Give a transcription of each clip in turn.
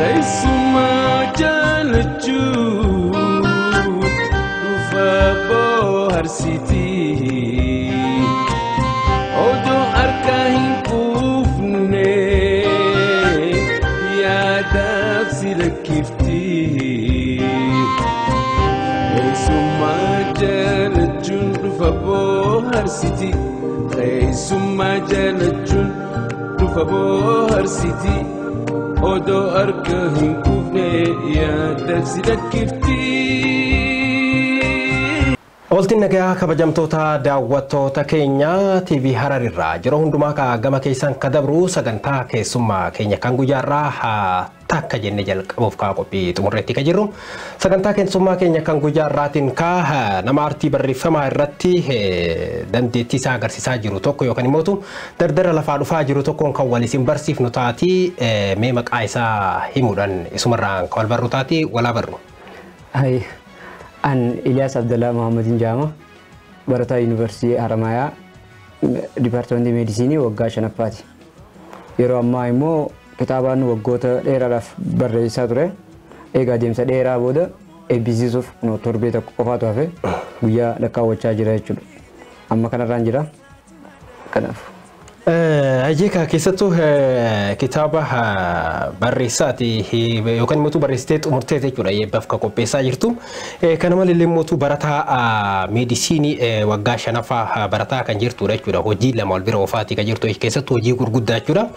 Keessumaa jaalachuun dhufa bohaarsitii. Odoo harka hin quufne yaadaaf si lakkifti. Keessumaa jaalachuun dhufa bohaarsitii. Keessumaa jaalachuun dhufa bohaarsitii. Odoo harka hin quufne yaadaaf si lakkifti. Ooltiin nagaa kabajamtoota daawwattoota keenya TV Hararirraa yeroo hundumaa ka gama keessan ka dabru sagantaa keessummaa keenya kan guyyaarraa takka jennee jalqabuuf kaa qophii xumurreetti ka jirru. Sagantaa keessummaa keenya kan guyyaarraatiin ka nama aartii barreeffamaa irratti dandeettii isaa agarsiisaa jiru tokko yookaan immoo dardara lafaa dhufaa jiru tokkoon kan wal isin barsiifnu taati mee maqaa isaa himuudhaan isumarraan kan wal barru taati walaa barru. An Ilyas Abdallah Muhammadin Jaama, barataa Yuunivarsiitii Haramayaa, Dipaartimentii Meedisinii waggaa 5ffaati. Yeroo ammaa immoo kitaabaan waggoota dheeraadhaaf barreessaa ture. Egaa adeemsa dheeraa booda eebbisiisuuf torbee tokko qofaatu hafe guyyaa lakkaawwachaa jira jechuudha. Amma kanarraan jira. Kanaaf. Ajeeka keessattuu kitaaba barreessaati yookaan immoo barreessitee xumurtee jechuudha eebbaaf kan qopheessaa jirtu. Kana malee immoo barataa meedisinii waggaa 5ffaa barataa kan jirtudha jechuudha. Hojii lama wal bira ofaati kan jirtu keessattuu hojii gurguddaa jechuudha.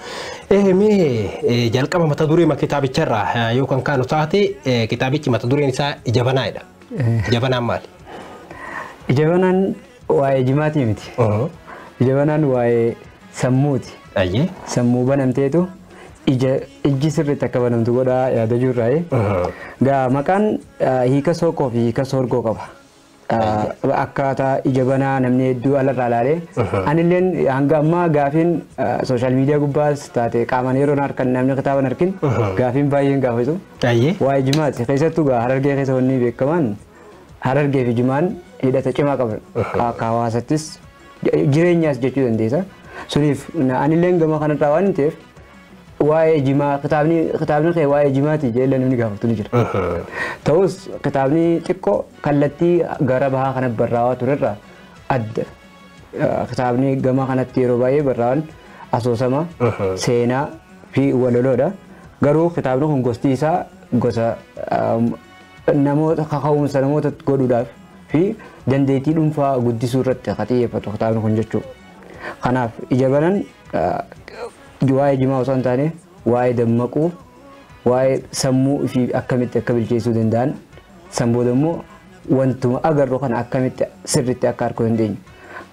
Mee jalqaba mata duree kitaabicharraa yoo kan kaanu taate kitaabichi mata dureen isaa Ija Banaadha. Ija Banaan maali? Ija Banaan waa'ee jimaatii miti. Ija Banaan waa'ee sammuuti. Sammuu banamteetu ijji sirriitti akka banamtu godhaa yaada jirraa. Gaa maqaan hiika sookoo fi hiika soorgoo qaba. Akkaataa ija banaa namni hedduu alarraa ilaalee anilleen hanga ammaa gaafiin sooshaal miidiyaa gubbaas taate qaamaan yeroo harkan namni kitaaban harkin gaafiin baay'een gaafatu. Waa'ee jimaati keessattuu gaa Harargee keessa wanni beekaman Harargee fi jimaan hidhata cimaa qaban akka hawaasattis jireenyaas jechuu dandeessa. Suniif anilleen gama kanarraa waan ta'eef waa'ee jimaa kitaabni kee waa'ee jimaati jedhee namni gaafatu ni jira. Ta'us kitaabni xiqqoo kallattii gara bahaa kana barraa'aa turerraa adda. Kitaabni gama kanatti yeroo baay'ee barraa'an asoosama, seenaa fi walaloodha. Garuu kitaabni kun gosti isaa gosa namoota kaka'umsa namoota godhuudhaaf fi dandeettii dhuunfaa guddisuu irratti kan xiyyeeffatu kitaabni kun jechuudha. Kanaaf ija banan waa'ee jimaa osoo hin taane waa'ee dammaquu, waa'ee sammuu fi akkamitti akka bilcheessuu danda'an, san booda immoo wantuma agarru kana akkamitti sirriitti akka arguu dandeenyu.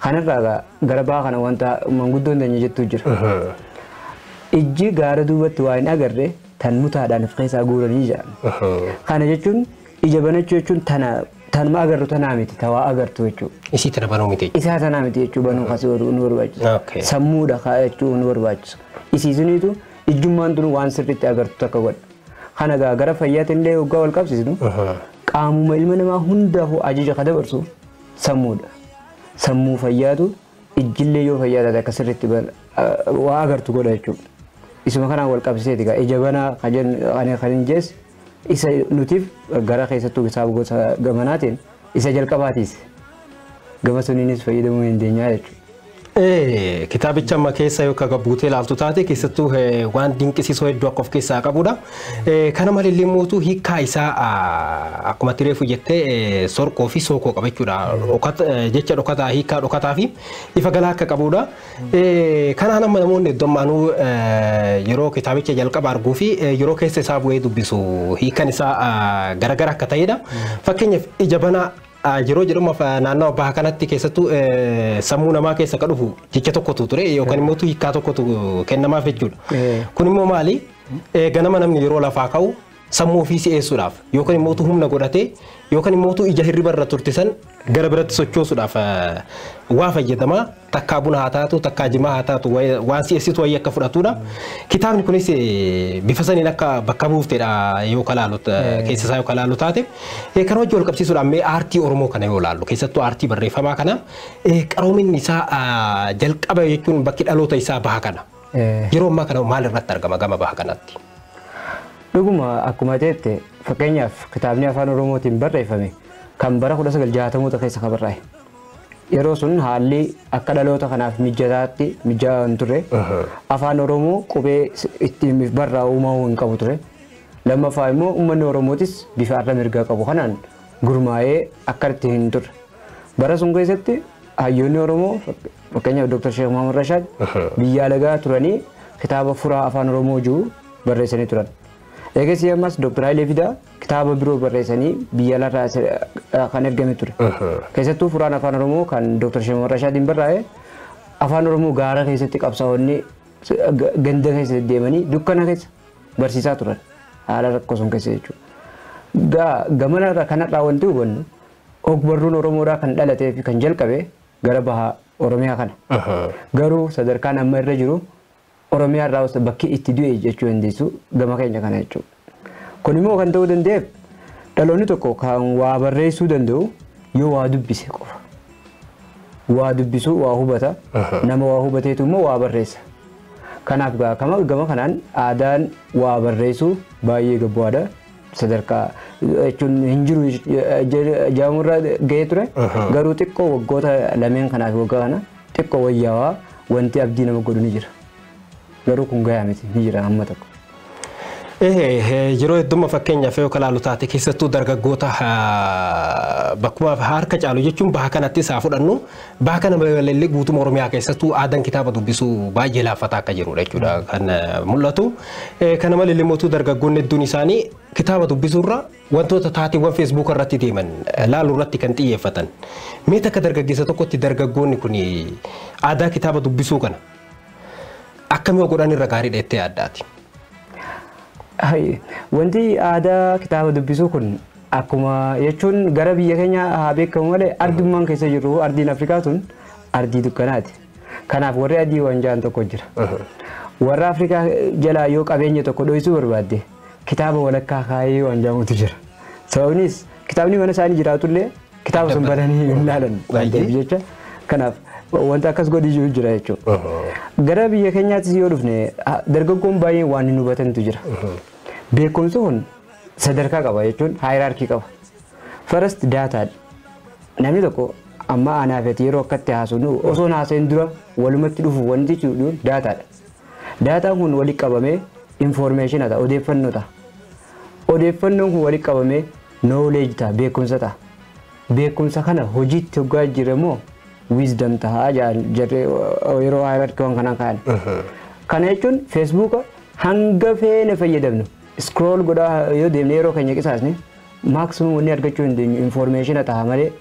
Kanarraa gara bahaa kana wanta manguddoon dandeenya jettu jira. Ijji gaara duubatti waa hin agarre tan mutaadhaan of keessaa guuranii jedhan. Kana jechuun ija banachuu jechuun tanuma agarru tanaa miti tawaa agartu jechuudha. Isii tana banuu miti. Isaa tanaa miti jechuu banuu kasii nu barbaachisa. Sammuudha jechuu nu barbaachisa. Isii suniitu ijjummaan tun waan sirriitti agartu takka godha. Kana gaa gara fayyaatiin illee waggaa wal qabsiisnu qaamuma ilma namaa hundaafuu ajaja ka dabarsu sammuudha. Sammuu fayyaatu ijjillee yoo fayyaa taate akka sirriitti waa agartu godha jechuudha. Isuma kanaan wal qabsiiseeti gaa ija banaa kan hin jees isa nutiif gara keessattuu kitaaba gosa gamanaatiin isa jalqabaatiis gama suniinis fayyadamuu dandeenya jechuudha. Kitaabicha amma keessa yookaan gabbuutee ilaaltu taate keessattuu waan dinqisiisoo hedduu akka of keessaa qabudha. Kana malee immoo hiikkaa isaa akkuma tireefu jettee sorqoo fi sookoo qaba jechuudha. Jecha dhokataa hiikkaa dhokataa fi ifa galaa akka qabudha. Kanaan amma namoonni hedduun yeroo kitaabicha jalqaba arguu fi yeroo keessa isaa bu'ee dubbisu hiikkaan isaa garagara akka ta'edha. Fakkeenyaaf ija banaa yeroo jedhamu naannawa baha kanatti keessattuu sammuu namaa keessa ka dhufu jecha tokkotu ture yookaan immoo hiikkaa tokkotu kennamaaf jechuudha. Kun immoo maali? Ganama namni yeroo lafaa ka'u sammuu ofii si'eessuudhaaf yookaan immoo humna godhatee yookaan immoo ija hirriba irra turte san gara biratti sochoosuudhaaf waa fayyadama. Takkaa buna haa taatu, takkaa jimaa haa taatu, waan si'eessitu wayii akka fudhatudha. Kitaabni kunis bifa saniin akka bakka buuftedha yoo kalaalu keessa isaa yoo kalaalu taate. Kana wajjin wal qabsiisuudhaan mee aartii Oromoo kana yoo ilaallu keessattuu aartii barreeffamaa kana qaroominni isaa jalqaba jechuun bakki dhaloota isaa baha kana. Yeroo ammaa kana maal irratti argama gama baha kanatti? Dhuguma akkuma jette fakkeenyaaf kitaabni afaan Oromootiin barreeffame kan bara 1960moota keessa kan barraa'e. Yeroo sun haalli akka dhaloota kanaaf mijataatti mijaa'aa hin turre. Afaan Oromoo qubee ittiin barraa'u uumamuu hin qabu ture. Lammaffaa immoo uummanni Oromootis bifa har'a mirgaa qabu kanaan gurmaa'ee akka itti hin turre. Bara sun keessatti hayyoonni Oromoo fakkeenyaaf Dr. Sheekh Muhammad Rashaad biyya alagaa turanii kitaaba furaa afaan Oromoo jiru barreessanii turan. Eegasii ammas Dr. Hayilee Fidaa kitaaba biroo barreessanii biyya alaarraa kan ergame ture. Keessattuu furaan afaan Oromoo kan Dr. Sheekh Muhammad Rashaadiin barraa'e afaan Oromoo gaara keessatti qabsaa'onni ganda keessa deemanii dukkana keessa barsiisaa turan. Haala rakkoo sun keessa jechuudha. Gamana kanarraa wanti hubannu ogbarruun Oromoodhaa kan dhalatee fi kan jalqabe gara baha Oromiyaa kana. Garuu sadarkaan amma irra jiru Oromiyaa irraa bakki itti du'e jechuu dandeessu gama keenya kana jechuudha. Kun immoo kan ta'uu danda'eef dhaloonni tokko kan waa barreessuu danda'u yoo waa dubbise qofa. Waa dubbisuu waa hubata, nama waa hubateetu immoo waa barreessa. Kanaaf gama kanaan aadaan waa barreessuu baay'ee gabbu'aadha. Sadarkaa jechuun hin jiru jaamurra ga'ee ture. Garuu xiqqoo waggoota lameen kanaaf waggaa kana xiqqoo wayyaawaa wanti abdii nama godhu ni jira. Garuu kun gahaa miti ni jira amma tokko. Yeroo heddummaa fakkeenyaaf yoo kalaalu taate keessattuu dargaggoota bakkuma harka caalu jechuun baha kanattis haa fudhannu baha kana malallee guutummaa Oromiyaa keessattuu aadaan kitaaba dubbisuu baay'ee laaffataa akka jirudha jechuudha kan mul'atu. Kana malallee mootuu dargaggoonni hedduun isaanii kitaaba dubbisuurra wantoota taateewwan feesbuuk irratti deeman laaluu irratti kan xiyyeeffatan. Mee takka dargaggeessa tokkotti dargaggoonni kun aadaa kitaaba dubbisuu kana akkamii godhan irra gaariidha jettee yaaddaati? Wanti aadaa kitaaba dubbisuu kun akkuma jechuun gara biyya keenya haa beekamu malee ardummaan keessa jirru ardiin Afrikaa tun ardii dukkanaati. Kanaaf warri adii waan ja'an tokko jira. Warra Afrikaa jalaa yoo qabeenya tokko dho'isuu barbaadde kitaaba walakkaa kaayee waan jedhamutu jira. Sababnis kitaabni mana isaanii jiraatullee kitaaba sun bananii hin ilaalan jecha. Kanaaf wanta akkas godhi jira jechuudha. Gara biyya keenyaattis yoo dhufne dargaggoon baay'een waan hin hubatantu jira. Beekumsi kun sadarkaa qaba jechuun haayiraarkii qaba. First daataadha. Namni tokko amma anaafeeti yeroo akkatti haasofnu osoo haasa'in dura walumatti dhufu wanti jedhu daataadha. Daataan kun walitti qabamee infoormeeshina ta'a odeeffannoo ta'a. Odeeffannoon kun walitti qabamee knowledge ta'a beekumsa ta'a. Beekumsa kana hojiitti hoggaa jira immoo wisdom ta'a jarree yeroo haayiraarkii waan kanaan ka'an. Kana jechuun feesbuuka hanga feene fayyadamnu scroll godhaa yoo deemne yeroo keenya qisaasne maximum wanni argachuu hin dandeenyu information ta'a malee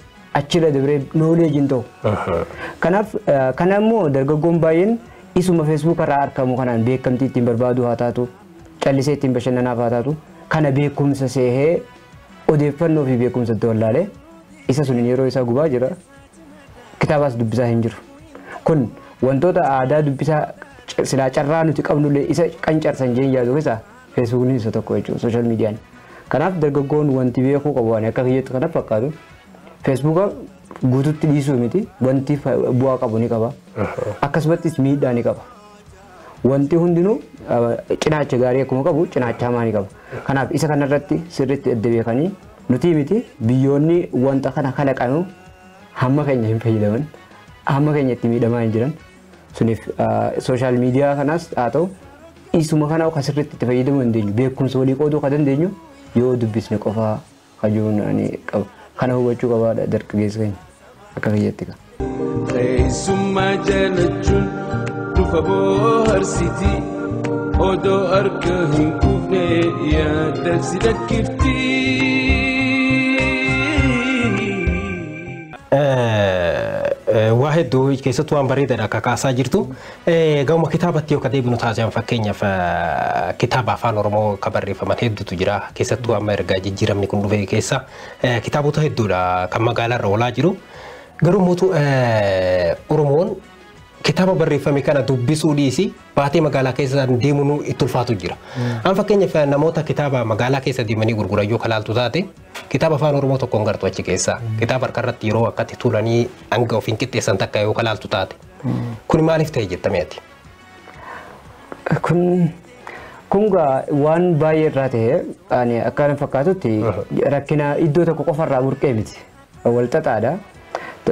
achirra dabree knowledge hin ta'u. Kanaaf kana immoo dargaggoon baay'een isuma feesbuuka irraa argamu kanaan beekamtii ittiin barbaadu haa taatu callisee ittiin bashannanaaf haa taatu kana beekumsa seehee odeeffannoo fi beekumsa itti wallaalee isa sun yeroo isaa gubaa jira. Kitaabaas dubbisaa hin jiru. Kun wantoota aadaa dubbisaa silaa carraa nuti qabnullee isa qancarsan jeen yaadu keessaa feesbuukni isa tokko jechuudha sooshaal miidiyaan. Kanaaf dargaggoon wanti beekuu qabu waan akka kiyyatti kana fakkaatu feesbuuka guututti dhiisuu miti wanti bu'aa qabu ni qaba. Akkasumattis miidhaa ni qaba. Wanti hundinuu cinaacha gaarii akkuma qabu cinaacha hamaa ni qaba. Kanaaf isa kanarratti sirriitti adda beekanii nuti miti biyyoonni wanta kana kalaqanu hamma keenya hin fayyadaman hamma keenya itti miidhamaa hin jiran suniif sooshaal miidiyaa kanaas haa ta'u isuma kana akka sirriitti itti fayyadamuu dandeenyu beekumsa walii qooduu kan dandeenyu yoo dubbisne qofaa kajuun ani qaba kana hubachuu qabaadha dargaggeessa keenya akka kiyyatti qaba. Keessummaa jaalachuun dhufa bohaarsiti odoo harka hin kuufne yaada si lakkifti. Waa hedduu keessattuu waan bareedaadha akka kaasaa jirtu. Gama kitaabatti yoo deebinu taasisan fakkeenyaaf kitaaba afaan Oromoo kan barreeffaman hedduutu jira. Keessattuu amma erga jijjiiramni kun dhufe keessa kitaabota hedduudha kan magaalaarra oolaa jiru. Garuu mootu Oromoon kitaaba barreeffame kana dubbisuu dhiisi baatee magaalaa keessa deemuun itti ulfaatu jira. An fakkeenyaaf namoota kitaaba magaalaa keessa deemanii gurguran yoo kalaaltu taate kitaaba afaan Oromoo tokkoon gartu achi keessa kitaaba harkarratti yeroo akkatti tuulanii hanga ofiin qixxeessan takka yoo kalaaltu taate. Kun maaliif ta'e jettamee ati? Kun Kun gaa waan baay'ee irraa ta'e ani akka na fakkaatutti rakkina iddoo tokko qofarraa burqee miti. Wal xaxaadha.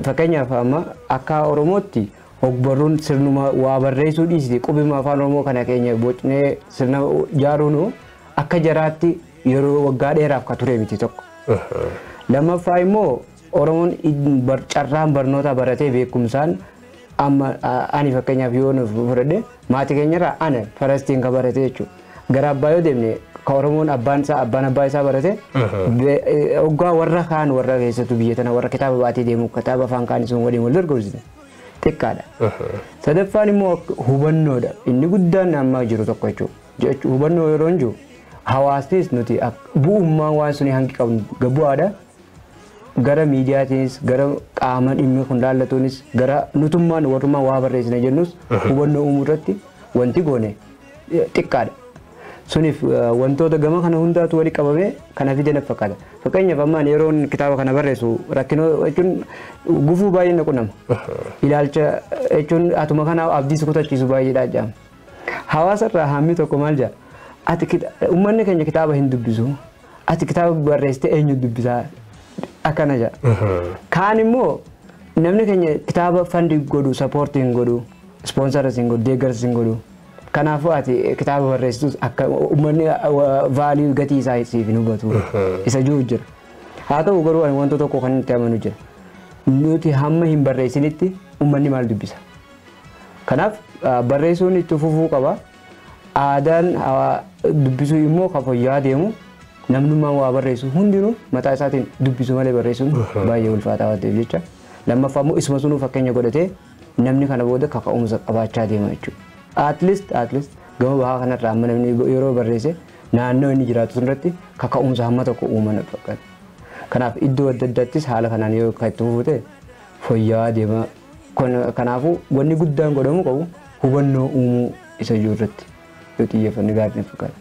Fakkeenyaaf amma akka Oromootti ogbarruun sirnuma waa barreessuu dhiisiti qubima afaan Oromoo kana keenya bocnee sirna ijaaruun akka jaraatti yeroo waggaa dheeraaf ka ture miti tokko. Lammaffaa immoo Oromoon carraan barnoota baratee beekumsaan amma ani fakkeenyaaf yoo nu fudhadhe maatii keenyarraa ana farastiin ka barate jechuudha. Gara abbaa yoo deemne ka Oromoon abbaan isaa abbaan abbaa isaa barate waggaa warra kaan warra keessattuu biyya tana warra kitaaba baatee deemu kitaaba afaan kaan sun waliin wal dorgomsine xiqqaadha. Sadaffaan immoo hubannoodha. Inni guddaan amma jiru tokko jechuudha. Hubannoo yeroo hin jiru hawaasnis nuti bu'ummaan waan suni hanqi qabnu gabu'aadha. Gara miidiyaatiinis gara qaama dhimmi kun laallatuunis gara nutummaan warrummaan waa barreessina jennus hubannoo uumuu irratti wanti goone xiqqaadha. Suniif wantoota gama kana hundaatu wali qabamee kana fide na fakkaata. Fakkeenyaaf ammaan yeroon kitaaba kana barreessu rakkinoo jechuun gufuu baay'ee na qunnama. Ilaalcha jechuun atuma kana abdii si kutachiisu baay'eedha jedhama. Hawaasa irraa hammi tokko maal jedha? Ati uummanni keenya kitaaba hin dubbisu. Ati kitaaba barreessitee eenyu dubbisaa? Akkana jedha. Kaan immoo namni keenya kitaaba fandi godhu, sappoortii hin godhu, ispoonsaras hin godhu, deeggarsa hin godhu. Kanaafuu ati kitaaba barreessitus akka uummanni vaalii gatii isaa siif hin hubatu. Isa jiru jira. Haa ta'u garuu ani wanta tokko kan itti amanu jira. Nuti hamma hin barreessinitti uummanni maal dubbisa? Kanaaf barreessuun itti fufuu qaba. Aadaan dubbisuu immoo kan fooyya'aa deemu namnummaan waa barreessu hundinuu mataa isaatiin dubbisu malee barreessuun baay'ee ulfaataa waan ta'eef jecha. Lammaffaa immoo isuma sunuu fakkeenya godhatee namni kana booda kaka'umsa qabaachaa deema jechuudha. At least gama bahaa kanarraa amma namni yeroo barreesse naannoo inni jiraatu sunirratti kaka'umsa hamma tokko uuman fakkaata. Kanaaf iddoo adda addaattis haala kanaan yoo kan itti fufu ta'e fooyya'aa deema. Kanaafuu wanni guddaan godhamuu qabu hubannoo uumuu isa jiru irratti yoo xiyyeeffanne gaarii fakkaata.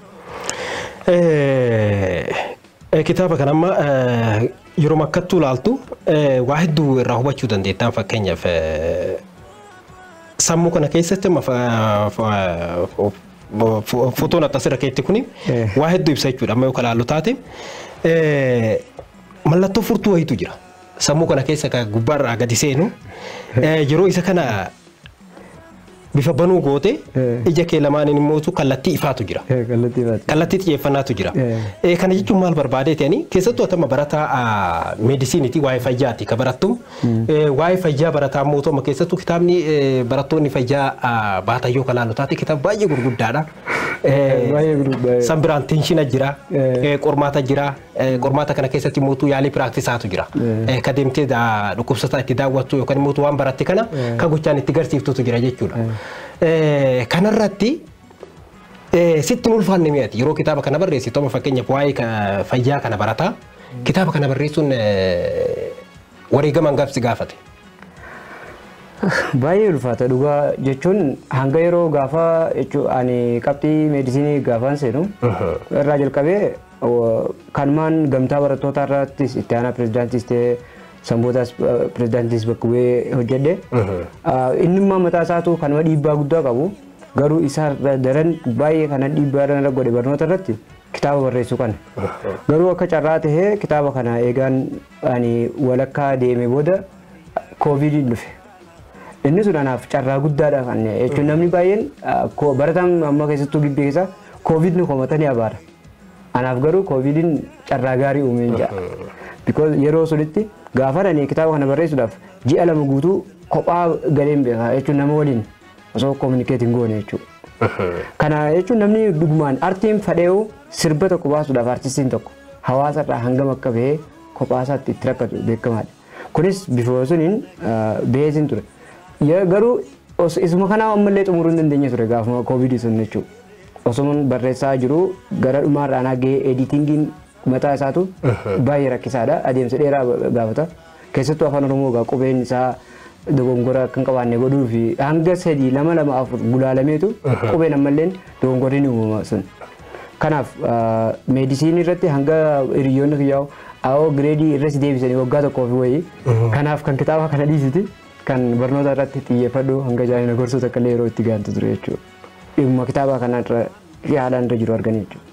Kitaaba kana amma yeroo makkattuu ilaaltu waa hedduu irraa hubachuu dandeettaan fakkeenyaaf sammuu kana keessatti amma fotoon asirra keetti kuni waa hedduu ibsa jechuudha amma yoo ilaallu taate mallattoo furtuu wayiitu jira. Sammuu kana keessa kan gubbaarraa gadi seenu yeroo isa kana bifa banuu goote ija kee lamaaniin immoo kallattii ifaatu jira. Kallattii xiyyeeffannaatu jira. Kana jechuun maal barbaadee ta'anii keessattuu atama barataa meedisiiniiti waa'ee fayyaati ka barattu. Waa'ee fayyaa barataa immoo amma keessattuu kitaabni barattoonni fayyaa baatan yoo ilaallu taate kitaaba baay'ee gurguddaadha. San biraan tenshina jira, qormaata jira, qormaata kana keessatti immoo yaalii piraaktisaatu jira. Ka deemtee dhukkubsataa itti daawwattu yookaan immoo waan baratte kana ka gochaan itti garsiiftutu jira jechuudha. Kanarratti sitti ulfaanne mi'aati yeroo kitaaba kana barreessitu amma fakkeenyaaf waa'ee fayyaa kana barataa kitaaba kana barreessuun wareegama hangaaf si gaafate. Baay'ee ulfaata dhugaa jechuun hanga yeroo gaafa ani qabxii meedisinii gaafaan seenu irraa jalqabee kanumaan gamtaa barattootaa irrattis itti aanaa pirezidaantiis ta'ee sanbootaas pirezidaantiis bakka bu'ee hojjedhe. Innimmaa mataa isaatu kanuma dhiibbaa guddaa qabu garuu isa daran baay'ee kana dhiibbaa irra godhe barnoota irratti kitaaba barreessuu kana. Garuu akka carraa tahee kitaaba kana eegaan ani walakkaa deeme booda kooviidiin dhufe. Inni sun anaaf carraa guddaadha kan jechuun namni baay'een barataan amma keessattuu gibbii keessa kooviidni komatanii abaara. Anaaf garuu kooviidiin carraa gaarii uumeen jira. Because yeroo sunitti gaafa ani kitaaba kana barreessuudhaaf ji'a 2 guutuu kophaa galeen beeka jechuun nama waliin osoo communicate hin goone jechuudha. Kana jechuun namni dhugumaan artiin fadheewu sirba tokko baasuudhaaf artistiin tokko hawaasa irraa hangam akka bahee kophaa isaatti itti rakkatu beekamaadha. Kunis bifa suniin baheetiin ture. Garuu isuma kanaa ammallee xumuruu hin dandeenye ture gaafuma kooviidii sun jechuudha. Osuma barreessaa jiru gara dhumaarraa anaa gahee editingiin mataa isaatu baay'ee rakkisaadha. Adeemsa dheeraa gaafata. Keessattuu afaan Oromoo egaa qubeen isaa dogongora akka hin qabaanne godhuu fi hanga 3 2 2 4 gulaalameetu qubeen ammalleen dogongorri ni uumama sun. Kanaaf meedisiinii irratti hanga hiriyoonni kiyyaa'u awoo gireedii irratti deebisanii waggaa tokkoo fi wayii. Kanaaf kan kitaaba kana dhiisiti kan barnoota irratti xiyyeeffadhu hanga jaanina gorsoota akka illee yeroo itti gaantu ture jechuudha. Dhimma kitaaba kana irra haalaan irra jiru arganii jechuudha.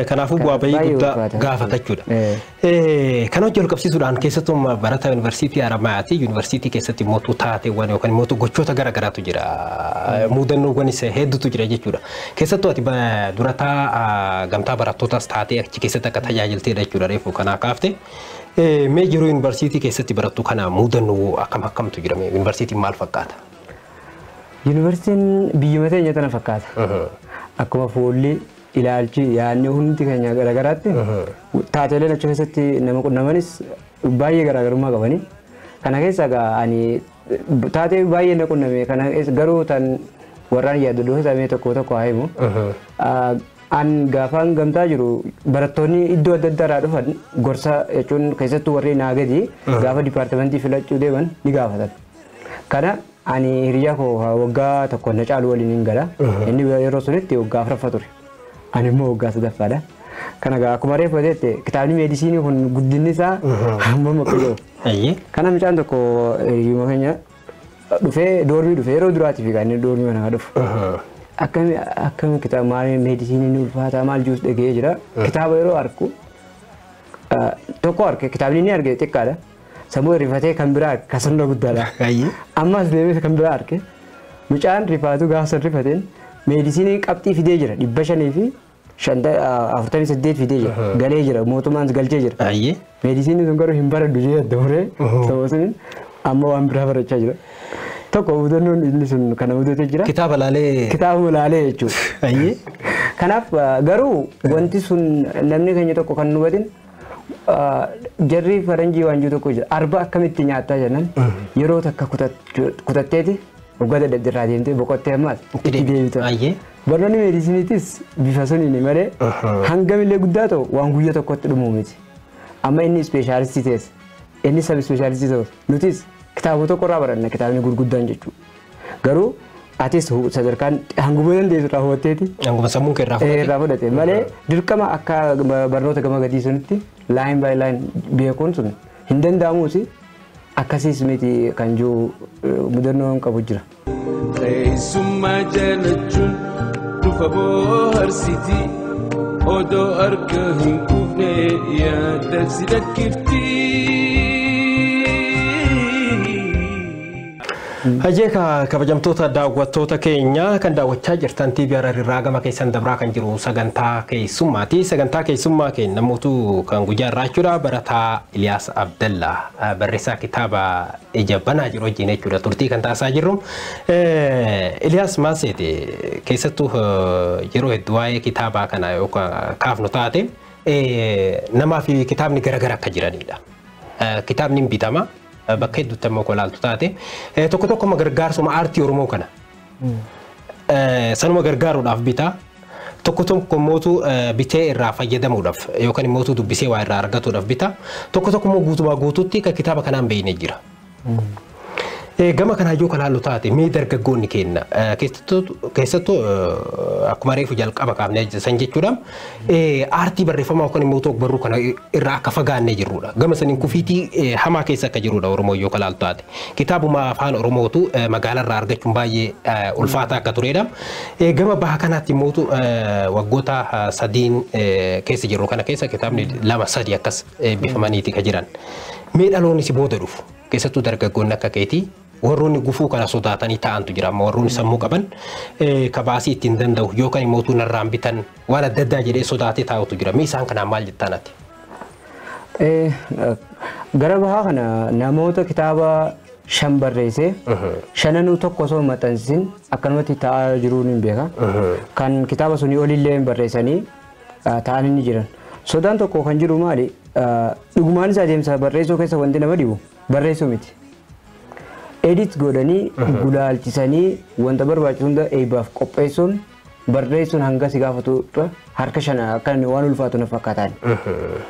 Kanaafuu bu'aa bahii guddaa gaafata jechuudha. Kana hojii wal qabsiisuudhaan keessattuu barataa yuunivarsiitii Haramayaati. Yuunivarsiitii keessatti mootuu taateewwan yookaan mootuu gochoota garaagaraatu jira. Muudannoowwanis hedduutu jira jechuudha. Keessattuu ati durataa gamtaa barattootaas taatee achi keessatti akka tajaajilteedha jechuudha reefu kanaa kaafte. Mee yeroo yuunivarsiitii keessatti barattu kana muudannoo akkam akkamtu jira? Yuunivarsiitiin maal fakkaata? Yuunivarsiitiin biyyuma teenya tana fakkaata. Akkuma fuulli ilaalchi yaadni hundi keenya garaagaraatti taateeleen achi keessatti nama qunnamanis baay'ee garaagarummaa qabani. Kana keessa egaa ani taatee baay'ee na qunname kana garuu tan warraan yaaddu dhuunfamee tokko tokko haa himu. An gaafaan gamtaa jiru barattoonni iddoo adda addaa irraa dhufan gorsa jechuun keessattuu warreen naa gadi gaafa dipaartimentii filachuu deeman ni gaafatan. Kana ani hiriyaa koo waggaa tokko na caalu waliin hin gala. Inni yeroo sunitti waggaa afuraffaa ture. Ani immoo waggaa sadaffaadha. Kana egaa akkuma reefu jette kitaabni meedisinii kun guddinni isaa hammam akka jiru. Kana mucaan tokko hiriyyuma keenya dhufee doormii dhufe yeroo duraatiif egaa inni doormii kana dhufu. Akkami kitaaba maal meedisinii ni ulfaata maal jiruus dhaga'ee jira. Kitaaba yeroo arku tokko arke kitaabni inni arge xiqqaadha. Sammuu rifatee kan biraa kasanna guddaadha. Ammas deemee kan biraa arke mucaan rifaatu gaafa san rifateen meedisinii qabxii fidee jira 548 fidee jira galee jira mootummaan galchee jira. Meedisinii sun garuu hin baradhu jee adda muree sababa suniin amma waan biraa barachaa jira. Tokko mudannoon inni sun kana mudatee jira. Kitaaba laalee. Kitaaba laalee jechuudha. Kanaaf garuu wanti sun namni keenya tokko kan nu hubatin jarri faranjii waan jiru tokko jira. Arba akkamitti nyaattaa jennan yeroo takka kutatteeti waggaa dadhabdirraa deemtee boqottee ammaas itti deebita. Barnoonni meedisiniitis bifa suniin malee hangamillee guddaa ta'u waan guyyaa tokkotti dhumuu miti. Amma inni ispeeshaalistii ta'es inni sab ispeeshaalistii ta'us nutis kitaaba tokko irraa baranna kitaabni gurguddaan jechuudha. Garuu atis sadarkaan hanguma dandeessu irraa hubatteeti. Hanguma sammuun kee irraa fudhate. Irraa fudhate malee dirqama akka barnoota gama gadii sunitti line by line beekuun sun hin danda'amuusi akkasiis miti kan jiru mudannoon qabu jira. Keessummaa jaalachuun dhufa bohaarsitii odoo harka hin quufne yaada si lakkifti. Hayyee kabajamtoota daawwattoota keenya kan daawwachaa jirtan TV Harar irraa gama keessan dabraa kan jiru sagantaa keessummaati. Sagantaa keessummaa keenya namoota kan guyyaa irraa jechuudha barataa Iliyaas Abdallaa barreessaa kitaaba ija banaa jiru wajjin jechuudha turtii kan taasisaa jirru. Iliyaas maal seete keessattuu yeroo hedduu waa'ee kitaabaa kana yookaan kaafnu taate namaa fi kitaabni garaagara akka jiranidha. Kitaabni hin bitama. Bakka hedduutti ammoo kolaaltu taate tokko tokko gargaarsuma aartii Oromoo kana sanuma gargaaruudhaaf bitaa tokko tokko immoo bitee irraa fayyadamuudhaaf yookaan immoo dubbisee waa irraa argatuudhaaf bitaa tokko tokko immoo guutumaa guutuutti kan kitaaba kanaan beekne jira. Gama kanaa yoo kalaallu taate mee dargaggoonni keenya keessattuu akkuma reefu jalqaba kaafnee san jechuudha aartii barreeffamaa yookaan immoo barruu kana irraa akka fagaannee jirrudha. Gama saniin kufiitii hamaa keessa akka jirrudha Oromoo yoo kalaallu taate. Kitaabuma afaan Oromootu magaalarraa argachuun baay'ee ulfaataa akka turedha. Gama baha kanaatti immoo waggoota sadiin keessa jirru kana keessa kitaabni 2 3 akkas eebbifamaniiti kan jiran. Mee dhaloonni si booda dhufu keessattuu dargaggoonni akka keetii warroonni gufuu kana sodaatanii taa'antu jira amma warroonni sammuu qaban kabaasii ittiin danda'u yookaan immoo narraan bitan waan adda addaa jedhee sodaatee taa'utu jira. Mee isaan kanaan maal jettaan ati? Gara bahaa kana namoota kitaaba 5 barreessee 5 tokko osoo maxxansiin akkanumatti taa'aa jiruun hin beeka. Kan kitaaba sunii olillee barreessanii taa'anii ni jiran. Sodaan tokko kan jiru maali? Dhugumaanis adeemsa barreessuu keessa wanti nama dhibu barreessuu miti. Edit godhanii gulaalchisanii wanta barbaachisu hunda eebbaaf qopheessuun barreessuun hanga si gaafatu harka 5 akkan waan ulfaatu na fakkaataan.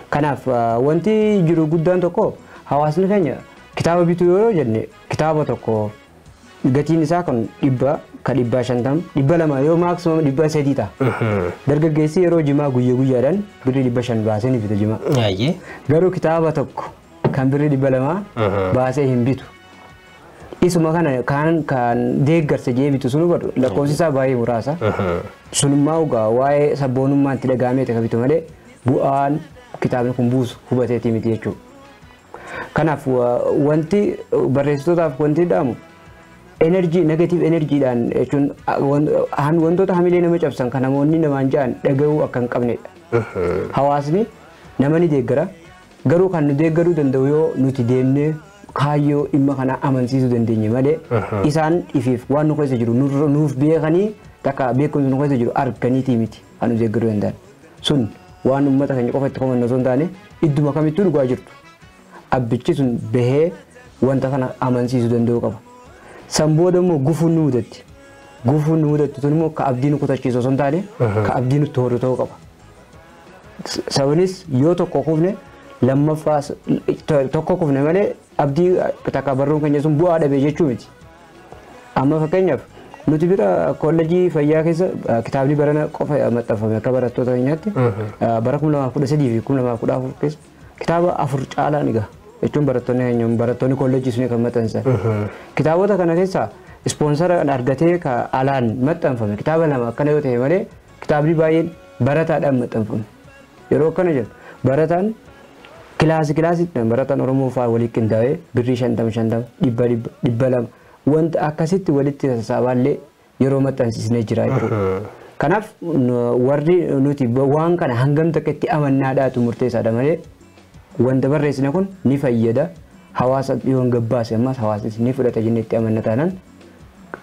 Kanaaf wanti jiru guddaan tokko hawaasni keenya kitaaba bituu yoo jenne kitaaba tokko gatiin isaa kan 100 ka 150 200 yoo maximum 300 ta'a. Dargaggeessi yeroo jimaa guyyaa guyyaadhaan birrii 500 baasee ni bita jimaa. Garuu kitaaba tokko kan birrii 200 baasee hin bitu. Isuma kana kan deeggarsa jeebitu sunu barru lakkoofsi isaa baay'ee muraasa. Sunummaa ugaa waa'ee sabboonummaan itti dhaga'amee ta'e bitu malee bu'aan kitaabni kun buusu hubateetii miti jechuudha. Kanaaf wanti barreessitootaaf wanti dhaamu enerjii negative energiidhaan jechuun wantoota hamilee nama cabsan kan namoonni namaan ja'an dhaga'uu akka hin qabnedha. Hawaasni nama ni deeggara garuu kan nu deeggaruu danda'u yoo nuti deemnee kaayyoo dhimma kana amansiisuu dandeenye malee isaan ifiif waan nu keessa jiru nuuf beekanii takka beekumsa nu keessa jiru arganiitii miti kan nu deeggaruu danda'an. Sun waan uummata keenya qofa itti komannu osoo hin taane idduma kamittuu dhugaa jirtu. Abbichi sun bahee wanta kana amansiisuu danda'uu qaba. San booda immoo gufuun nu mudatti. Gufuun nu mudattu sun immoo ka abdii nu kutachiisu osoo hin taane ka abdii nutti horu ta'uu qaba. Sabanis yoo tokko kufne lammaffaa tokko kufne malee abdii takka barruun keenya sun bu'aa dhabe jechuu miti. Amma fakkeenyaaf nuti bira koolleejjii fayyaa keessa kitaabni barana qofa maxxanfame akka barattoota keenyaatti bara 2013 fi 2014 keessa kitaaba 4 caalaa ni gaha. Jechuun barattoonni keenya barattoonni koolleejjii sun kan maxxansan. Kitaabota kana keessaa ispoonsara argatee ka alaan maxxanfame kitaaba 2 akkana yoo ta'e malee kitaabni baay'een barataadhaan maxxanfame. Yeroo akkana jedhu barataan kilaasii barataan Oromoo fa'aa walitti qindaa'ee birrii 50 50 100 200 wanta akkasitti walitti sassaabaallee yeroo maxxansiisnee jira jechuudha. Kanaaf warri nuti waan kana hangam takka itti amannaadhaatu murteessaadha malee wanta barreessine kun ni fayyada hawaasa dhiyoon gabbaase ammas hawaasnis ni fudhata jennee itti amanna taanaan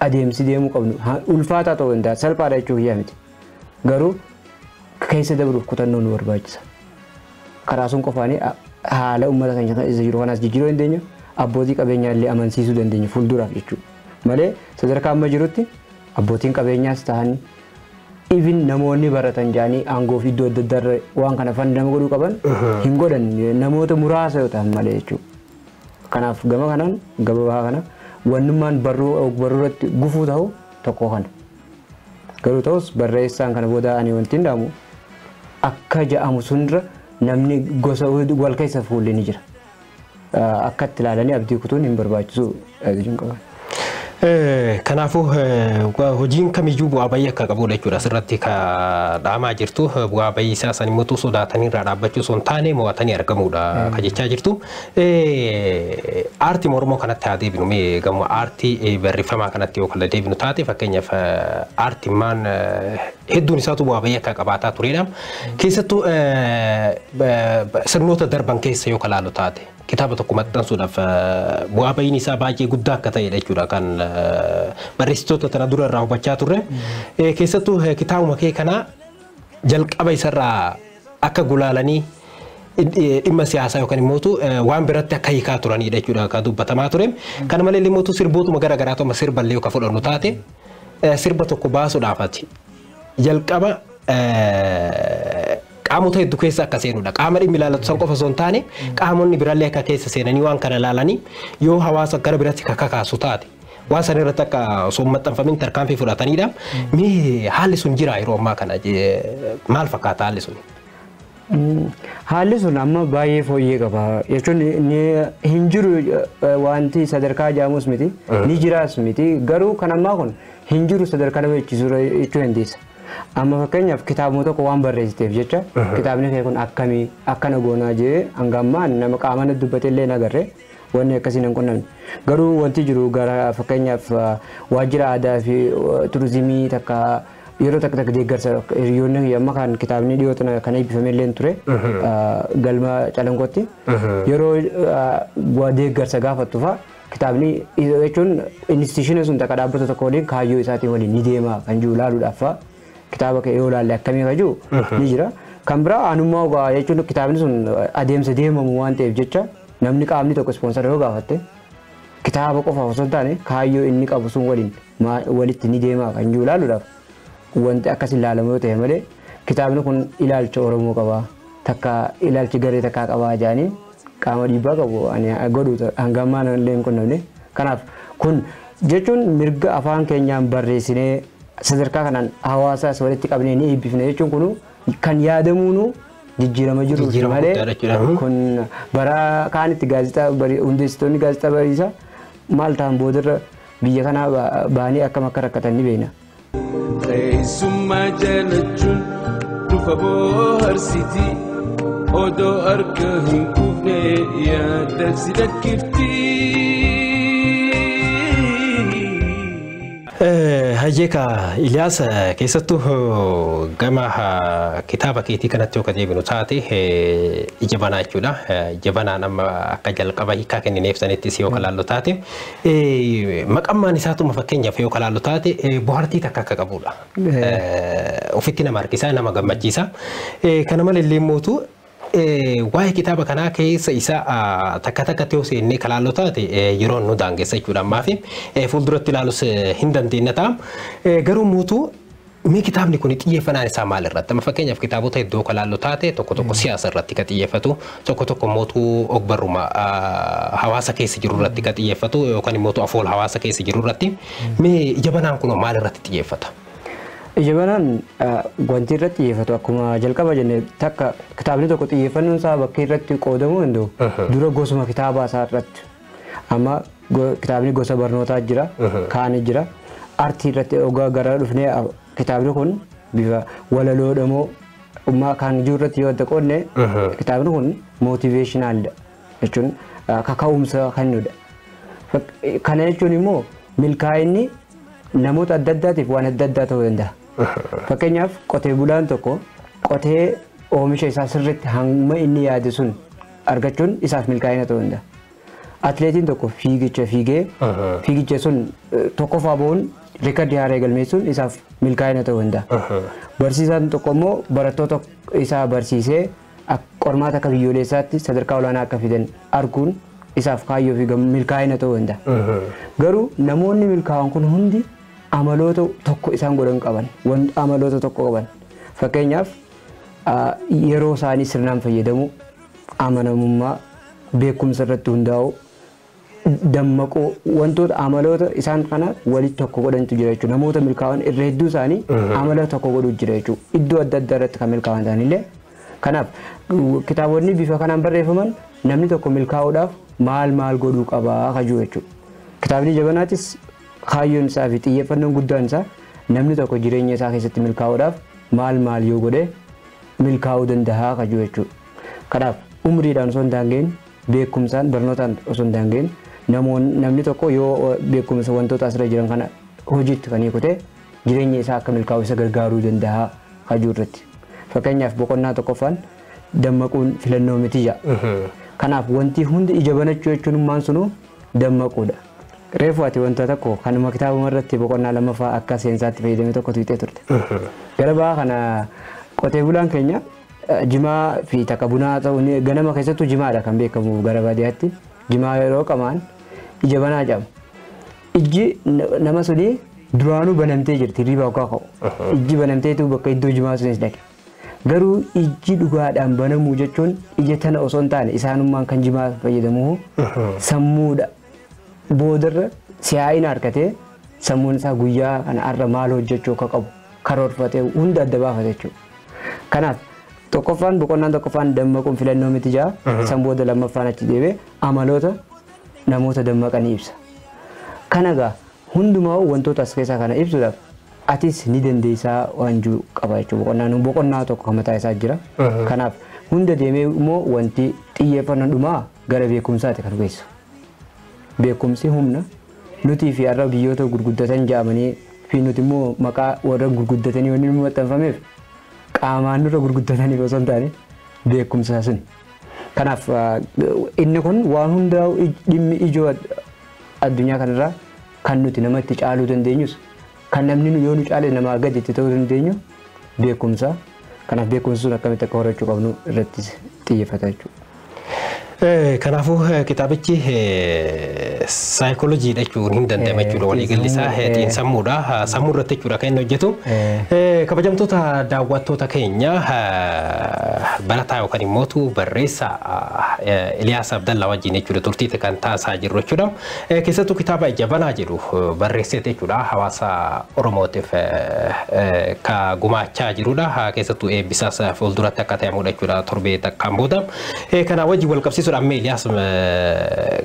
adeemsi deemuu qabnu ulfaataa ta'uu danda'a salphaadha jechuu kiyyaa miti. Garuu keessa dabruuf kutannoo nu barbaachisa. Karaa sun qofaanii haala uummata keenya keessa jiru kanaas jijjiiruu dandeenya abbootii qabeenyaa illee amansiisuu dandeenya fuulduraaf jechuudha. Malee sadarkaa amma jirutti abbootiin qabeenyaas ta'an even namoonni baratan jaanii aangoo fi iddoo adda addaa waan kana fandama godhuu qaban hin godhan namoota muraasa yoo ta'an malee jechuudha. Kanaaf gama kanaan gama bahaa kana wannummaan barruu irratti gufuu ta'u tokko kana. Garuu ta'us barreessaan kana booda ani wanti hin dhaamu akka ja'amu sunirra namni gosa wal keessa fuullee ni jira. Akka itti ilaalanii abdii kutuun hin barbaachisu jechuun qaba. Kanaafuu hojiin kamiyyuu bu'aa bayii akka qabudha jechuudha. Asirratti ka dhaamaa jirtu bu'aa bayii isaa san immoo sodaatanii irraa dhaabbachuu osoo hin taane mo'atanii argamuudha ka jechaa jirtu. Aartii Oromoo kanatti haa deebinu mee gama aartii barreeffamaa kanatti yoo kan deebinu taate fakkeenyaaf aartiin hedduun isaatu bu'aa bayii akka qabaataa turedha. Keessattuu sirnoota darban keessa yoo kalaalu taate kitaaba tokko maxxansuudhaaf bu'aa bayiin isaa baay'ee guddaa akka ta'edha jechuudha kan barreessitoota tana dura irraa hubachaa turre. Keessattuu kitaabuma kee kana jalqaba isarraa akka gulaalanii dhimma siyaasaa yookaan immoo waan biratti akka hiikaa turanidha jechuudha kan dubbatamaa ture. Kana malee immoo sirbootuma gara garaatu amma sirballee yookaan fudhannu taate sirba tokko baasuudhaaf ati jalqaba qaamota hedduu keessa akka seenudha. Qaama dhimmi ilaallatu san qofa osoo hin taane qaamonni birallee akka keessa seenanii waan kana ilaalanii yoo hawaasa gara biratti kakaasu taate waan san irratti akka osoo hin maxxanfamin tarkaanfii fudhatanidha. Mee haalli sun jira yeroo ammaa kana maal fakkaata haalli sun? Haalli sun amma baay'ee fooyyee qaba. Jechuun hin jiru wanti sadarkaa jaamus miti ni jiraas miti garuu kan ammaa kun hin jiru sadarkaa nama jechisuu jechuu dandeessa. Amma fakkeenyaaf kitaabuma tokko waan barreessiteef jecha kitaabni kee kun akkamii akkana goonaa jee hanga ammaa nama qaama dubbate illee hin agarre wanni akkasiin hin qunnamne. Garuu wanti jiru gara fakkeenyaaf waajjira aadaa fi turizimii takka yeroo takka takka deeggarsa hiriyoonni amma kan kitaabni dhiyoo tana kan eebbifame illee ture galma Calanqootti yeroo deeggarsa gaafattu fa'a kitaabni jechuun institution sun takka dhaabbata tokko waliin kaayyoo isaatiin waliin ni deema kan jiru ilaaluudhaaf fa'a kitaaba kee yoo ilaalle akkamii kan jiru ni jira. Kan biraa anummaa ogaa jechuun kitaabni sun adeemsa deemamu waan ta'eef jecha namni qaamni tokko ispoonsara yoo gaafatte kitaaba qofaaf osoo hin taane kaayyoo inni qabu sun waliin walitti ni deema kan jiru ilaaluudhaaf wanti akkas ilaalamu yoo ta'e malee kitaabni kun ilaalcha Oromoo qaba takka ilaalchi garee takkaa qabaa jedhanii qaama dhiibbaa qabu ani godhu hanga ammaa illee hin qunnamne. Kanaaf kun jechuun mirga afaan keenyaan barreessinee sadarkaa kanaan hawaasaas walitti qabnee ni eebbifne jechuun kunu kan yaadamuunu jijjiirama jiru malee kun bara kaanitti gaazexaa hundeessitoonni gaazexaa bariisaa maal ta'an boodarra biyya kanaa ba'anii akkam akka rakkatan ni beekna. Keessummaa jaalachuun dhufa bohaarsitii odoo harka hin quufne yaada si lakkifti. Hayyeeka Iliyaas, keessattuu gama kitaaba keetii kanatti yoo deebinu taate, ija banaa jechuudha. Ija banaan amma akka jalqaba hiikaa kennineef sanittis yoo kalaallu taate, maqammaan isaatuma fakkeenyaaf yoo kalaallu taate bohaartii takka akka qabudha. Ofitti nama harkisaa, nama gammachiisa. Kana malallee mootu waa'ee kitaaba kanaa keessa isaa takka takkatti yoo seennee kalaallu taate yeroo nu daangessa jechuudha ammaa fi fuulduratti ilaalus hin dandeenya ta'a. Garuu mootuu mee kitaabni kun xiyyeeffannaan isaa maal irratti? Amma fakkeenyaaf kitaabota iddoo kalaallu taate tokko tokko siyaasa irratti kan xiyyeeffatu, tokko tokko mootuu ogbarruma hawaasa keessa jiru irratti kan xiyyeeffatu yookaan immoo afoola hawaasa keessa jiru irratti. Mee ija banaan kun maal irratti xiyyeeffata? Ija banaan wanti irratti xiyyeeffatu akkuma jalqaba jenne, takka kitaabni tokko xiyyeeffannoon isaa bakka irratti qoodamuu danda'u dura gosuma kitaabaa isaa irratti. Amma kitaabni gosa barnootaa jira, kaani jira. Artii irratti ogaa gara dhufnee kitaabni kun bifa walaloodhamoo ummaa kan jiru irratti yoo adda qoodne, kitaabni kun motivationalidha jechuun kaka'umsa kennudha. Kana jechuun immoo milkaa'inni namoota adda addaatiif waan adda addaa ta'uu danda'a. Fakkeenyaaf qotee bulaan tokko qotee oomisha isaa sirriitti hamma inni yaade sun argachuun isaaf milkaa'ina ta'uu danda'a. Atileetiin tokko fiigicha fiigee fiigicha sun tokkoffaa bahuun riikardii haaraa galmeessuun isaaf milkaa'ina ta'uu danda'a. Barsiisaan tokko immoo barattoota isaa barsiisee qormaata akka biyyoolessaatti sadarkaa olaanaa akka fidan arguun isaaf kaayyoo fi milkaa'ina ta'uu danda'a. Garuu namoonni milkaa'an kun hundi amaloota tokko isaan godhan qaban, amaloota tokko qaban. Fakkeenyaaf yeroo isaanii sirnaan fayyadamuu, amanamummaa, beekumsa irratti hundaa'uu, dammaquu, wantoota amaloota isaan kana walitti tokko godhantu jira jechuudha. Namoota milkaa'an irra hedduu isaanii amala tokko godhu jira jechuudha. Iddoo adda addaa irratti kan milkaa'an isaaniillee. Kanaaf kitaabonni bifa kanaan barreeffaman namni tokko milkaa'uudhaaf maal maal godhuu qabaa kajuu jechuudha. Kitaabni jabanaatis kaayyoon isaa fi xiyyeeffannoon guddaan isaa namni tokko jireenya isaa keessatti milkaa'uudhaaf maal maal yoo godhe milkaa'uu danda'a kajuu jechuudha. Kanaaf umriidhaan osoo hin daangeen, beekumsaan barnootaan osoo hin daangeen, namni tokko yoo beekumsa wantoota asirra jiran kana hojiitti kan hiikute jireenya isaa akka milkaa'u isa gargaaruu danda'a kajuu irratti. Fakkeenyaaf boqonnaa tokkoffaan dammaquun filannoo miti jedha. Kanaaf wanti hundi ija banachuu jechuun ummaan sunuu dammaquudha. Reefu ati wanta tokko kanuma kitaabuma irratti boqonnaa lammaffaa akka seensaatti fayyadame tokko tuqxee turte. Gara bahaa kana qotee bulaan keenya jimaa fi takka bunaa ta'u ganama keessattuu jimaadha kan beekamu gara baadiyyaatti. Jimaa yeroo qamaan ija banaa jedhama. Ijji nama sunii duraanuu banamtee jirti hirriibaa hoggaa ka'u. Ijji banamteetu bakka iddoo jimaa sunis dhaqe. Garuu ijji dhugaadhaan banamuu jechuun ija tana osoo hin taane isaanummaan kan jimaa fayyadamu sammuudha. Boodarra siyaa'ina harkatee sammuun isaa guyyaa kana har'a maal hojjechuu akka qabu karoorfatee hunda adda baafate jechuudha. Kanaaf tokkoffaan boqonnaan tokkoffaan dammaquun filannoo miti jaa, san booda lammaffaan achi deebi'ee amaloota namoota dammaqanii ibsa. Kana egaa hundumaa wantoota as keessaa kana ibsuudhaaf atis ni dandeessaa waan jiru qaba jechuudha. Boqonnaan boqonnaa tokko kan mataa isaa jira. Kanaaf hunda deemee immoo wanti xiyyeeffannoo dhumaa gara beekumsaati kan geessu. Beekumsi humna nutii fi har'a biyyoota gurguddatan jedhamanii fi nuti immoo maqaa warra gurguddatanii wanni nu maxxanfameef qaamaan nurra gurguddataniif osoo hin taane beekumsa sun. Kanaaf inni kun waan hundaa dhimmi ijoo addunyaa kanarraa kan nuti namatti caaluu dandeenyus kan namni yoo nu caale namaa gadi itti ta'uu dandeenyu beekumsa. Kanaaf beekumsi sun akkamitti akka horachuu qabnu irratti xiyyeeffata jechuudha. Kanaafuu kitaabichi saayikolojiidha jechuun hin danda'ama jechuudha. Waliigalli isaa xiinsammuudha. Sammuu irratti jechuudha kan inni hojjetu. Kabajamtoota daawwattoota keenya, barataa yookaan immoo barreessaa Iliyaas Abdallaa wajjin jechuudha turtii kan taasisaa jirru jechuudha. Keessattuu kitaaba Ija Banaa jedhu barreesseet jechuudha hawaasa Oromootiif ka gumaachaa jirudha. Keessattuu eebbisaas fuulduratti akka ta'amudha jechuudha torbee takkaan booda. Kanaa wajjin wal qabsiisuudhaan ajaa'ibsiisuudha amma Iliyaas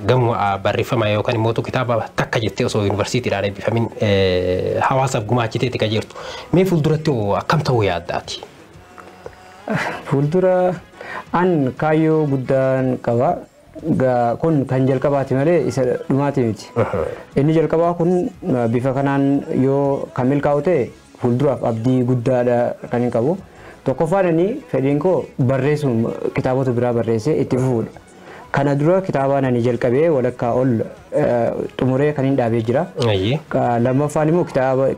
gamoo barreeffama yookaan immoo kitaaba takka jettee osoo yuunivarsiitiidhaan eebbifamin hawaasaaf gumaachiteetti kan jirtu. Mee fuulduratti akkam ta'uu yaaddaati? Fuuldura an kaayyoo guddaan qaba. Kun kan jalqabaati malee isa dhumaati miti. Inni jalqabaa kun bifa kanaan yoo kan milkaa'u ta'e fuulduraaf abdii guddaadha kan hin qabu. Tokkoffaan inni fedhiin koo barreessuun kitaabota biraa barreessee itti fufuudha. Kana dura kitaabaan ani jalqabee walakkaa ol xumuree kan hin dhaabee jira. Lammaffaan immoo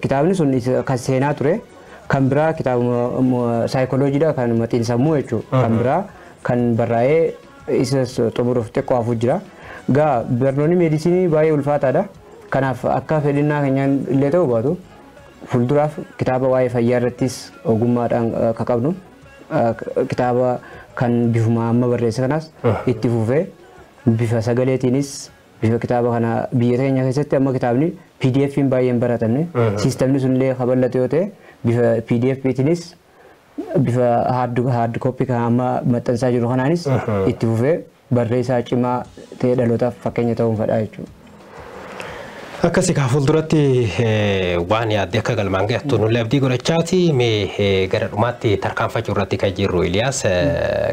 kitaabni sun kan seenaa ture. Kan biraa kitaaba saayikolojiidha kan xiinsammuu jechuudha. Kan biraa kan barraa'ee isas xumuruuf xiqqoo hafu jira. Gaa barnoonni meedisinii baay'ee ulfaataadha. Kanaaf akka fedhinnaa keenyaan illee ta'uu baatu fuulduraaf kitaaba waa'ee fayyaa irrattis ogummaadhaan kan qabnu kitaaba kan bifuma amma barreesse kanas itti fufee bifa sagaleetiinis bifa kitaaba kana biyya keenya keessatti amma kitaabni PDF'n baay'een baratamne siistamni sunillee kabal'ate yoo ta'e bifa PDF'tiinis bifa hard copy kan amma maxxansaa jiru kanaanis itti fufee barreessaa cimaa ta'ee dhalootaaf fakkeenya ta'uun fedha jechuudha. Akkasii kaa fuulduratti waan yaadde akka galmaan ga'attu nullee abdii godhachaati mee gara dhumaatti tarkaanfachuu irratti kan jirru Iliyaas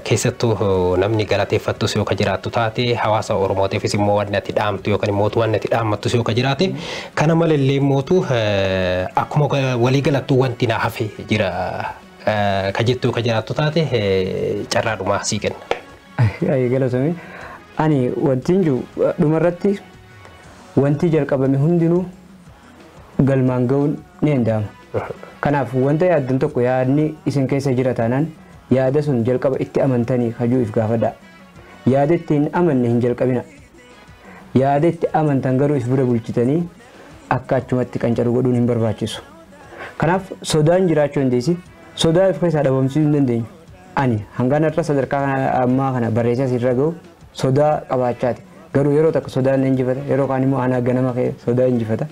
keessattuu namni galateeffattus yoo ka jiraattu taate hawaasa Oromootiifis immoo wanni ati dhaamtu yookaan immoo wanni ati dhaammattus yoo ka jiraate kana malallee immootu akkuma walii galattuu wanti na hafe jira ka jettu ka jiraattu taate carraa dhumaa sii kenna. Galatoomi. Ani wanti jiru dhumarratti wanti jalqabame hundinuu galmaan ga'uun ni danda'ama. Kanaaf wanta yaaddan tokko yaadni isin keessa jira taanaan yaada sun jalqaba itti amantanii hajuu if gaafadhaa. Yaada itti hin amanne hin jalqabina. Yaada itti amantan garuu if bira bulchitanii akka achumatti qancaru godhuun hin barbaachisu. Kanaaf sodaan jiraachuu dandeessi. Sodaa if keessaa dhabamsiisuu hin dandeenyu. Ani hangaan irra sadarkaa ammaa kana barreessaa asirra ga'u sodaa qabaachaati. Garuu yeroo takka sodaan injifata yeroo kaan immoo ana ganama ka'e sodaa injifata.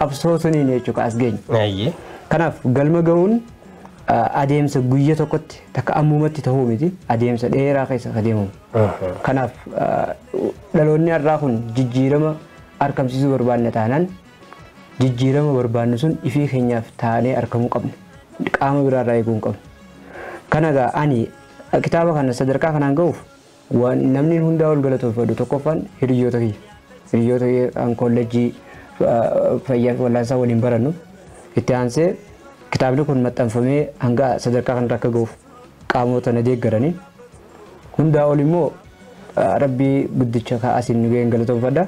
Qabsoo suniin jechuudha as geenye. Kanaaf galma ga'uun adeemsa guyya tokkotti takka ammumatti ta'uu miti adeemsa dheeraa keessa adeemamu. Kanaaf dhaloonni har'aa kun jijjiirama argamsiisuu barbaanna taanaan jijjiirama barbaannu sun ifii keenyaaf taanee argamuu qabna. Qaama biraarraa eeguu hin qabnu. Kana egaa ani kitaaba kana sadarkaa kanaan ga'uuf namni hundaa ol galatoofadhu tokkoffaan hiriyoota kiyya. Hiriyoota kiyya kan kolleejjii fayyaa fi wallaansaa waliin barannu itti aansee kitaabni kun maxxanfamee hanga sadarkaa kanarra akka ga'uuf qaamota na deeggaranii hundaa ol immoo rabbii guddicha asiin nu ga'een galatoofadha.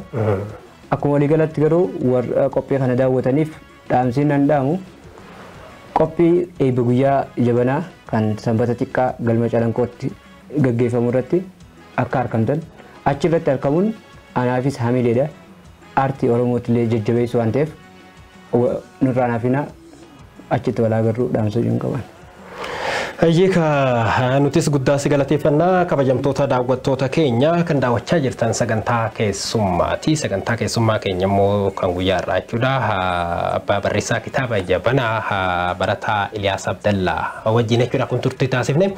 Akkuma waliigalatti garuu warra qophii kana daawwataniif dhaamsiin nan dhaamu qophii eebba guyyaa jabanaa kan sanbata xiqqaa galma calanqootti gaggeeffamu irratti akka argamtan achirratti argamuun anaafis hamileedha. Aartii Oromootillee jajjabeessu waan ta'eef nurraa naafinaa achitti walaa agarru dhaamsa jiru qaban. Ayyeeka nutis guddaa si galateeffannaa kabajamtoota daawwattoota keenya kan daawwachaa jirtan sagantaa keessummaati. Sagantaa keessummaa keenya immoo kan guyyaa irraa jechuudha. Abbaa barreessaa kitaaba jabanaa barataa Iliyaas Abdallaa wajjin jechuudha kun turtii taasifne.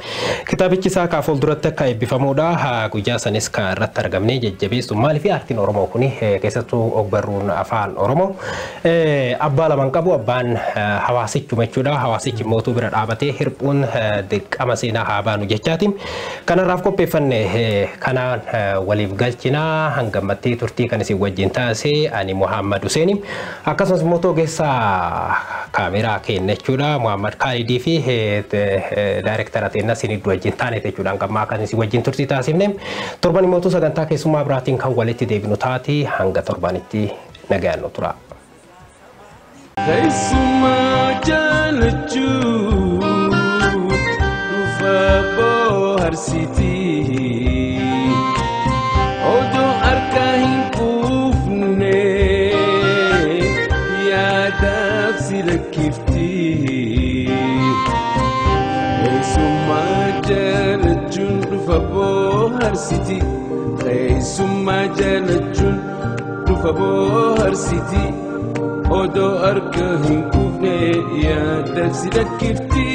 Kitaabichi isaa kaa fuulduratti akka eebbifamuudha. Guyyaa sanis kan irratti argamne jajjabeessu maaliif aartiin Oromoo kuni keessattuu ogbarruun afaan Oromoo abbaa lamaan qabu abbaan hawaasichuma jechuudha. Hawaasichi mootuu bira dhaabatee hirphuun dirqama seenaa haa baanu jechaati. Kanarraaf qopheeffanne kanaan waliif galchinaa hangammattee turtii kan isin wajjin taasise ani Muhammad Huseeni. Akkasumas immoo ogeessa kaameraa keenya jechuudha Muhammad Kaalidii fi daayirektara teenya isin iddoo wajjin taane jechuudha hangammaa kan isin wajjin turtii taasifne. Torban immoo sagantaa keessummaa biraatiin kan walitti deebinu taati hanga torbanitti nagaan nu tura. Keessumaa jaalachuu boharsiti odoo harka hin quufne yaadaaf si lakkifti. Keessumaa jaalachuun dhufa boharsiti. Keessumaa jaalachuun dhufa boharsiti. Odoo harka hin quufne yaadaaf si lakkifti.